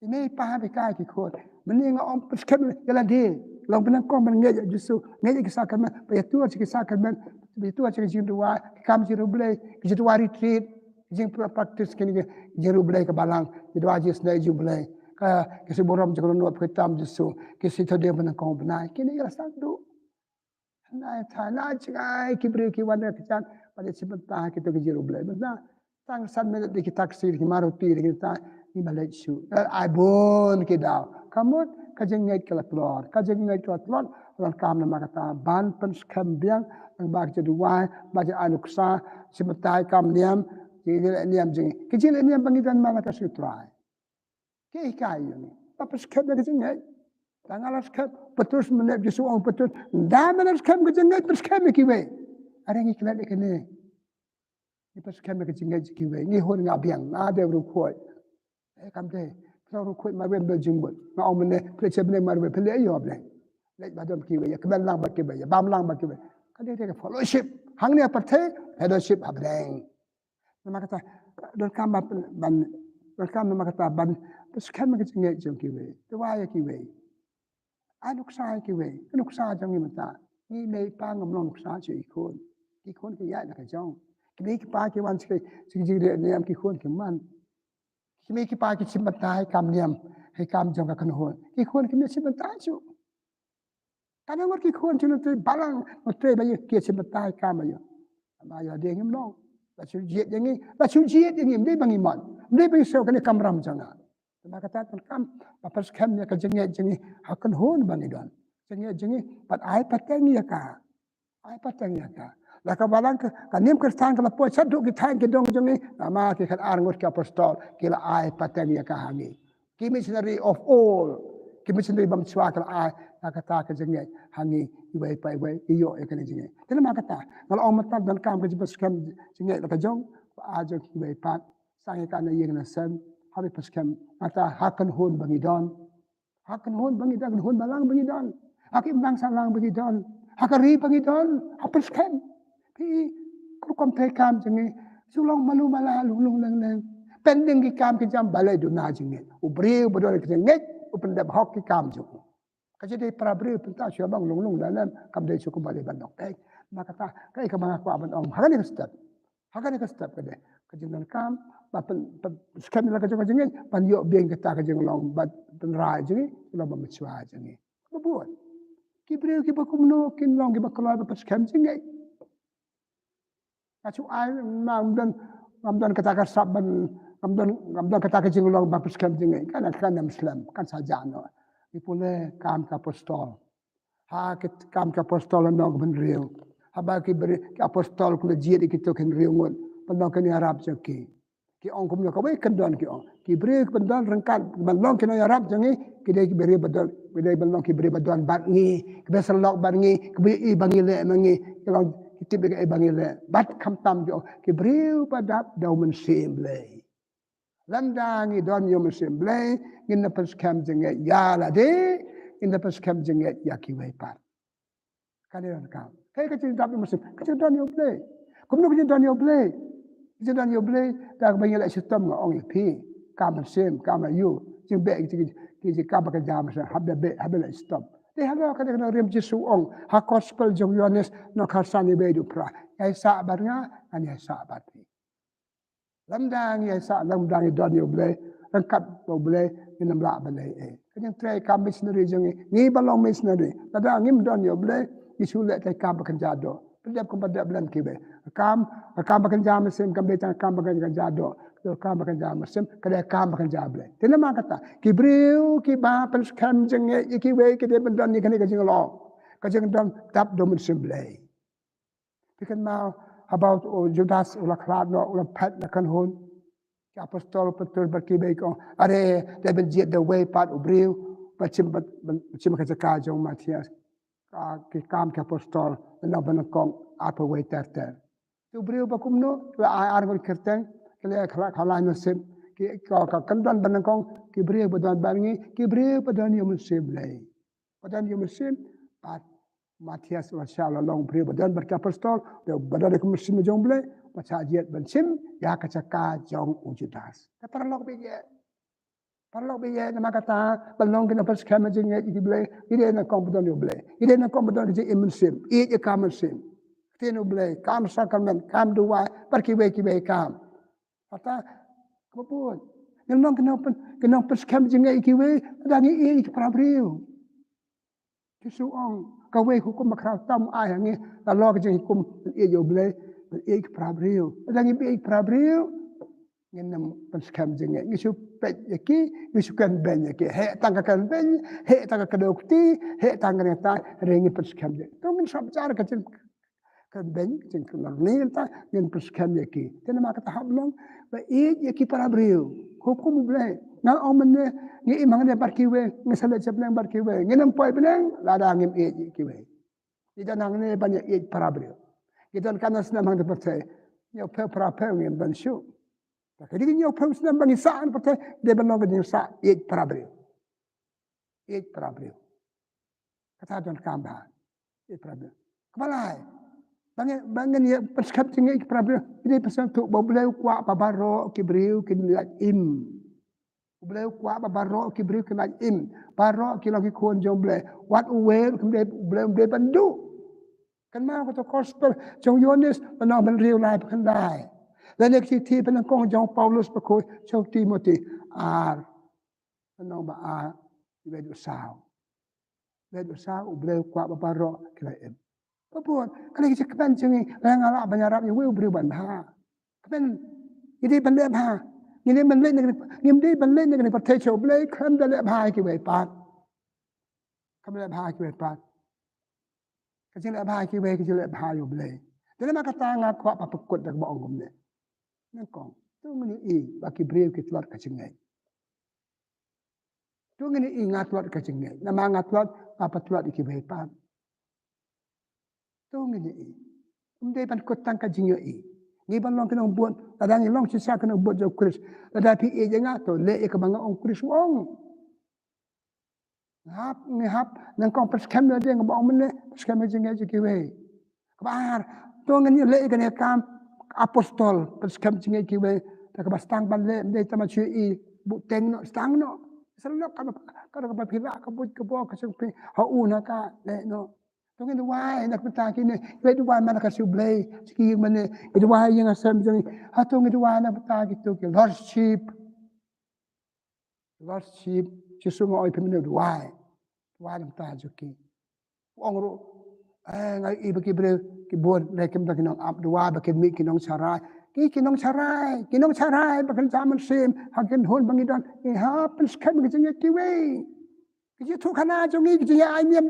I mei i pa ha hikai ki khun. Mynne nga ong pynskhem ïa lade. Long bynnyngkong ban ngeit ïa Jisu, ngeit ïa ki sakramen, ba ïatur sha ki sakramen, ba ïatur sha ki jingduwai, ki kam jingriewblei, ki jingduwai retreat, ki jingpractice kine ki jingriewblei ka balang, ki duwai jingïasnoh jingblei, ka, ki sngew burom jong ka dohnud ba ki tam Jisu, ki sngew thadem bynnyngkong bnai, kine ki la sdang duh. Hynrei tang na jngai ki briew ki wan da ka jan ban ïashim bynta ha kito ki jingriewblei. Mynta tang san minit da ki taxi, da ki Maruti, da kita, ngi ba leit shuh. Ai bun ki daw. Ka mut ka jingngeit ka la tlot, ka jingngeit ka la tlot. Donkam namar kata ban pynskhem biang, ba ka jingduwai, ba ka jingai nuksa, shim bynta ïa ka kam niam, ki jingleh niam jong ngi. Ki jingleh niam ba ngi don man la ka shu Trai. Ki hikai ïa ngi ba pynskhem ïa ka jingngeit. Tang nga la skhem, Petrus mynne Jisu ong Petrus, ynda me la skhem ka jingngeit, pynskhem ïa kiwei. Are ngi klet ïa kane. Ngi pynskhem ïa ka jingngeit jong kiwei. Ngi hun nga biang, nga dei u riewkhuid. Eh, kam dei. Phi long riewkhuid marwei, beh jingmut. Nga ong mynne, phi leit sha bneng marwei, phi leit aïu ha bneng? Leit ba don kiwei, ïa kmen lang bad kiwei, ïa bam lang bad kiwei. Ka dei, dei ka fellowship hangne ha pyrthei, fellowship ha bneng. Namar kata, donkam ban, ban, donkam namar kata ban pynskhem ïa ka jingngeit jong kiwei. Duwai ïa kiwei. Ai nuksa ïa kiwei. Ka nuksa jong ngi mynta. Ngi mei pa ngam long nuksa sha ki khun. Ki khun ki ïaid la ka jong. Ki mei ki pa ki wan sha ki, sha ki jingleh niam, ki khun kim wan. Ki mei ki pa ki shim bynta ïa ka kam niam, ïa ka kam jong ka kynhun. Ki khun kim shim bynta shuh. Katno ngut ki khun jong nongtrei balang, nongtrei ba ïa ki shim bynta ïa ka kam ïa. Ba ïa dei ngim long. La shu jied ïa ngi, la shu jied ïa ngi, ym dei ba ngi mon. Ym dei ba ngi sngew kane ka kamram jong nga. Namar kata donkam ba pynskhem ïa ka jingngeit jong ngi ha ka kynhun ba ngi don. Jingngeit jong ngi, bad ai pateng ïa ka. Ai pateng ïa ka. La ka balang ka, ka niam Khristan ka la poi shaduh ki thaiñ ki dong jong ngi. Namar ki khatar ngut ki apostol ki la ai pateng ïa ka ha ngi. Ki missionary of old, ki missionary bymshuwa ki la ai, Ka kata ka jingngeit ha ngi iwei pa iwei, ïoh ïa kane ka jingngeit. Te namar kata nga la ong mynta donkam ka jingpynskhem jingngeit la ka jong, ba ai jong kiwei pat. Sa ngi ka na ïing na sem, ha ba pynskhem, kata ha kynhun ba ngi don. Ha kynhun ba ngi don, kynhun balang ba ngi don. Ha ki imlang sahlang ba ngi don. Ha ka ri ba ngi don, ha pynskhem. Phi, ka rukom treikam jong ngi, shu long malu mala, lung lung leng leng. Pending ki kam ki jam, balei duna jingngeit. U briew ba don ka jingngeit u pyndep hok ki kam jong u. Ka jingdei para briew pynta shu long lung lung leng leng, kam dei shu kumba dei ban dok pek. Namar kata kaei kaba nga kwah ban ong ha kane ka step. Ha kane ka step ka dei ka jingdonkam ba pyn, pyn, pynskhem ïa la ka jong ka jingngeit, ban ïoh biang kata ka jinglong, ban pynrai jong ngi, long ba mynshuwa jong ngi. Ba bun ki briew kiba kumno kin long kiba kloi ba pynskhem jingngeit. Ka shu ai, ngam don, ngam don kata ka sap ban, ngam don, ngam don kata ka jinglong ba pynskhem jingngeit. Kan, kan ym slem, kan sa jah noh. Ngi pule Kam ki Apostol. Ha ki Kam ki Apostol lynnong kaba hynriew, haba ki briew, ki apostol ki la jied ïa kito ki hynriew ngut, pynlong kane ïarap jong ki. Ki ong kumno, kawei kyndon ki ong, ki briew ki pynlong ryngkat, pynlong ki nongïarap jong ngi, ki dei ki briew ba don, ki dei pynlong ki briew ba don bad ngi, kiba sylloh bad ngi, kiba ïohi ba ngi leh ma ngi, ki long ki tip ïa kaei ba ngi leh. Bad khamtam ki ong, ki briew ba dap da u Mynsiem Blei. Lada ngi don ïa u Mynsiem Blei, ngin da pynskhem jingngeit ïa lade, ngin da pynskhem jingngeit ïa kiwei pat. Kane donkam. Kaei ka jingdap ïa u Mynsiem, ka jingdon ïa u Blei. Kumno ka jingdon ïa u Blei? Ka jingdon ïa u Blei da kaba ngi leh shitom, nga ong ïa phi. Kam mynsiem, kam aïu, jingbeh ki, ki, ki, ki kam ba kynja mynsiem, haba beh, haba leh shitom. Te halor kane ka nongrim Jisu ong ha Gospel jong u Ïoannis lynnong khatsan, ïa bad u pra, ïaisah bad nga, ngan ïaisah bad phi. Lada ngi ïaisah, lada ngi don ïa u Blei, ryngkat bad u Blei, ngin ym lah ban leh ei. Ka jingtreikam missionary jong ngi, ngi ba long missionary, lada ngim don ïa u Blei, ngi shu leh treikam ba kynja doh. Pyndep kumba dep lem kiwei. Kam, kam ba kynja mynsiem kam dei tang kam ba kynja doh. Kam ba kynja mynsiem ka dei kam ba kynja Blei. Te namar kata ki briew kiba pynskhem jingngeit ïa kiwei ki dei ban don ïa kane ka jinglong, ka jingdon dap da u Mynsiem Blei. Phi kynmaw haba u Judas u la khlad noh, u la phet na kynhun. Ki apostol Petrus bad kiwei ki ong, are, dei ban jied da uwei pat u briew ban shim, ban, ban shim ka jaka jong u Matthias. Ka, ki Kam ki Apostol lynnong banyngkong, arphew wei ter ter. Te u briew ba kumno, la ai ar ngut kyrteng, ki la khlad, khlad mynsiem, ki, ka, ka kyndon banyngkong, ki briew ba don bad ngi, ki briew ba don ïa u Mynsiem Blei. Ba don ïa u Mynsiem, bad Matthias u la shah, u la long u briew ba don bad ki apostol, ba don ïa ka mynsiem jong u Blei, ba shah jied ban shim ïa ka jaka jong u Judas. Te paralok ba ïeit, paralok ba ïeit, namar kata ban long ki nongpynskhem jingngeit ïa u Blei, ngi dei nyngkong ba don ïa u Blei, ngi dei nyngkong ba don ka jingim mynsiem, ïeit ïa ka mynsiem, ktien u Blei, kam sakramen, kam duwai, bad kiwei kiwei kam. Kata kaba bun. Ngin long ki nongpyn, ki nongpynskhem jingngeit ïa kiwei lada ngi ïeit ïa ki para briew. Jisu ong, kawei ka hukum ba khraw tam ai ha ngi, halor ka jinghukum ban ïeit ïa u Blei, ban ïeit ïa ki para briew. Lada ngim ïeit ïa ki para briew, ngin ym pynskhem jingngeit. Ngi shu peit ïa ki, ngi shu kren beiñ ïa ki. Heh tang ka kren beiñ, heh tang ka kdew kti, heh tang ka nangta, hynrei ngim pynskhem jingngeit. To ngin sngap jar ka jing Ka beiñ, jingkynnoh ni kata, ngin pynskhem ïa ki. Te namar kata hap long ba ïeit ïa ki para briew. Hukum U Blei. Nga ong mynne, ngi im hangne bad kiwei, ngi sa leit sha bneng bad kiwei. Ngin ym poi bneng lada ngim ïeit ïa kiwei. Ngi don hangne ban ïa ïeit para briew. Ngi don katno snem hangne pyrthei. Hynñiewphew phraphew ngim don shuh. Te ka dei hynñiewphew snem ba ngi sah hangne pyrthei, dei ban long ka jingsah ïeit para briew. Ïeit para briew. Kata donkam bha. Ïeit para briew. Kaba lai, ba ngin, ba ngin ïa pynskhem jingngeit ïa ki para briew, ngi dei pynsngewthuh ba U Blei u kwah ba baroh ki briew kin lait im. U Blei u kwah ba baroh ki briew kin lait im. Baroh ki long ki khun jong U Blei. Wat uwei ruh kim dei, U Blei um dei ban duh. Kynmaw kata ka gospel jong u Ïoannis, lynnong ba hynriew, lai bad khyndai. Lane ka shithi banyngkong jong u Paulus bakhuid sha u Timothi ar, lynnong ba ar, wei haduh saw. Wei haduh saw, U Blei u kwah ba baroh ki lait im. Ba bun, kane ka jingkmen jong ngi, lada nga lah ban ïarap ïa uwei u briew ban bha. Kmen, ngi dei ban leh bha. Ngi dei ban leit na kane, ngim dei ban leit na kane ka pyrthei sha U Blei khlem da leh bha ïa kiwei pat. Khlem da leh bha ïa kiwei pat. Ka jingleh bha ïa kiwei, ka jingleh bha ïa U Blei. Te namar kata nga kwah ba pynkut da kaba ong kumne. Nyngkong, to ngin ïohi ba ki briew ki tlot ka jingngeit. To ngin ïohi nga tlot ka jingngeit. Namar nga tlot, Ba patlot ïa kiwei pat. To ngin ïohi. Ym dei ban kut tang ka jingïohi. Ngi ban long ki nongbud, lada ngi long shisha ki nongbud jong u Khrist, lada phi ïeit ïa nga, to leh ïa kaba nga ong u Khrist u ong. Ngi hap, ngi hap nyngkong pynskhem ïa lade, nga ba ong mynne pynskhem ïa ka jingngeit jong kiwei. Kaba ar, to ngin ïa leh ïa kane ka kam apostol, pynskhem jingngeit kiwei. Te kaba sdang ban leh, ym dei tang ban shu ïohi, buh teng noh, sdang noh. Sa lok kaba, kaba, kaba phi lah ka buit ka bor ka jong phi ha u na ka, leh noh. To ngin duwai na ka bynta kine, ngin duwai man ka shu Blei, shu ki mane, ngin duwai ïa nga sem jong ngi. Hato ngin duwai na ka bynta kito ki lordship. Lordship, Jisu nga ong ïa phi mynne duwai. Duwai na ka bynta jong ki. Ong ruh, eh, nga ïohi ba ki briew, ki bun, lei kim da ki nongap duwai, ba kin mih ki nongsharai. Ki, ki nongsharai, ki nongsharai, ba kin shah mynsiem, ha ki khun ba ngi don, ngi hap pynskhem ka jingngeit kiwei. Ki jingïathuhkhana jong ngi, ki jingïaid niam,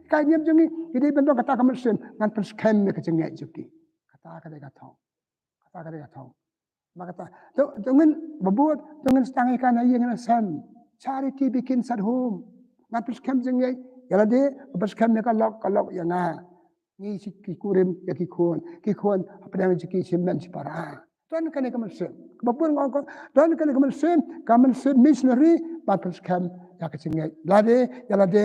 ka niam jong ngi, ki dei ban don kata ka mynsiem, ngan pynskhem ïa ka jingngeit jong ki. Kata ka dei ka thong. Kata ka dei ka thong. Ma kata, to, to ngin, ba bud, to ngin sdang ïa ka na ïing na sem. Charity begins at home. Ngan pynskhem jingngeit ïa lade, pynskhem ïa ka lok, ka lok ïa nga. Ngi shi ki kurim ïa ki khun, ki khun hapdeng jong ki shi hynmen shi para. Don kane ka mynsiem. Kaba bun nga ong ko, don kane ka mynsiem, ka mynsiem missionary, ban pynskhem ïa ka jingngeit. Lade, ïa lade,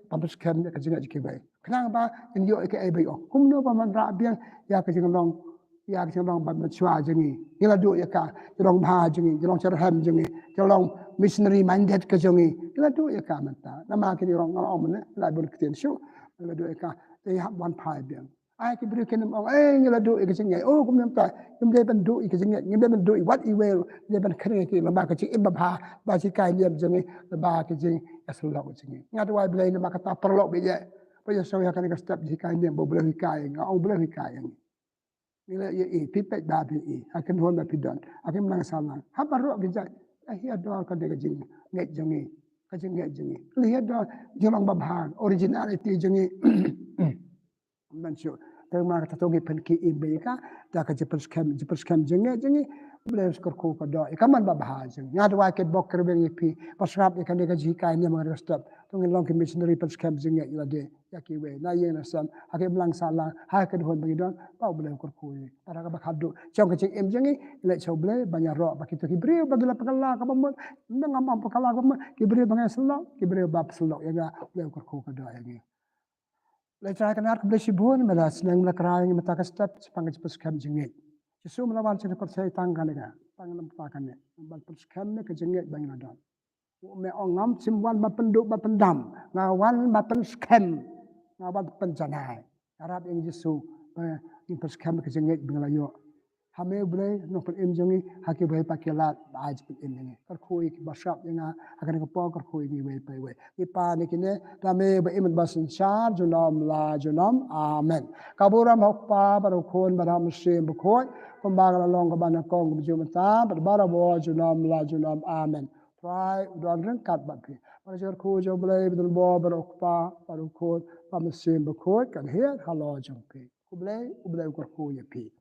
ban pynskhem ïa ka jingngeit jong kiwei. Khnang ba ngin ïoh ïa kaei ba ïoh. Kumno ba ngan rah biang ïa ka jinglong, ïa ka jinglong ba mynshuwa jong ngi. Ngi la duh ïa ka jinglong bha jong ngi, jinglong shitrhem jong ngi, jinglong missionary minded ka jong ngi. Ngi la duh ïa ka mynta. Namar kine ruh nga ong mynne, la bun ktien shuh. Ngi la duh ïa ka. Te hap wan phai biang. Ai ki briew kin ym ong, eh, ngi la duh ïa ka jingngeit. Oh, kumne mynta. Ngim dei ban duh ïa ka jingngeit. Ngim dei ban duh ïa wat iwei. Ngim dei ban kren ïa ki lyngba ka jingim babha, ba ka jinghikai niam jong ngi, lyngba ka jingïasyllok jong ngi. Nga duwai Blei namar kata paralok ba ïeit. Ba ïohsngew ïa kane ka step jinghikai niam ba U Blei u hikai, nga ong U Blei u hikai ïa ngi. Ngi la ïohi, phi peit ba phi ïohi, ha ki khun ba phi don, ha ki imlang sahlang. Ha baroh ki jait, la hiar dor ka dei ka jingngeit jong ngi, ka jingngeit jong ngi. La hiar dor jinglong babha, originality jong ngi. Ban shu, te ma kata to ngi pynki im ba ïa ka, da ka jingpynskhem, jingpynskhem jingngeit jong ngi. U Blei u kyrkhu ka doh ïa ka mon babha jong ngi. Nga duwai kyrpad bok kyrweng ïa phi, ba sngap ïa kane ka jinghikai niam ha kane ka step. To ngin long ki missionary pynskhem jingngeit ïa lade, ïa kiwei, na ïing na sem, ha ki imlang sahlang, ha ki khun ba ngi don, ba U Blei u kyrkhu ïa ngi. Para kaba khadduh jong ka jingim jong ngi, ngi leit sha U Blei ban ïaroh ba kito ki briew ba ngi la pynkylla kaba mut, ngam ong pynkylla kaba mut, ki briew ba ngi ïasyllok, ki briew ba pynsyllok ïa nga, U Blei u kyrkhu ka doh ïa ngi. Leit Trai Kynrad, khublei shibun, me la sneng me la kyrhai ïa ngi mynta ka step shaphang ka jingpynskhem jingngeit. Jisu, me la wan sha kane ka pyrthei tang kane ka, tang kane ka, ban pynskhem ïa ka jingngeit ba ngi la don. Me ong, ngam shym wan ban pynduh ban pyndam, nga wan ban pynskhem, nga wan pynjanai. Ïarap ïa ngi Jisu, ba ngin pynskhem ka jingngeit ba ngi la ïoh. Ha me U Blei, nongpynim jong ngi, ha kiwei pat ki lad ba ai jingpynim ïa ngi. Kyrkhu ïa kiba sngap ïa nga ha kane ka por, kyrkhu ïa ngi iwei pa iwei. Ngi pan ïa kine da me ba im bad ba synshar junom la junom. Amen. Ka burom ha U Kpa bad U Khun bad ha U Mynsiem Bakhuid, kumba ka la long kaba nyngkong kumjuh mynta bad barabor junom la junom. Amen. Trai u don ryngkat bad phi. Bad ka jingkyrkhu jong U Blei ba don bor bad U Kpa bad U Khun bad U Mynsiem Bakhuid kan hiar halor jong phi. Khublei, U Blei u kyrkhu ïa phi.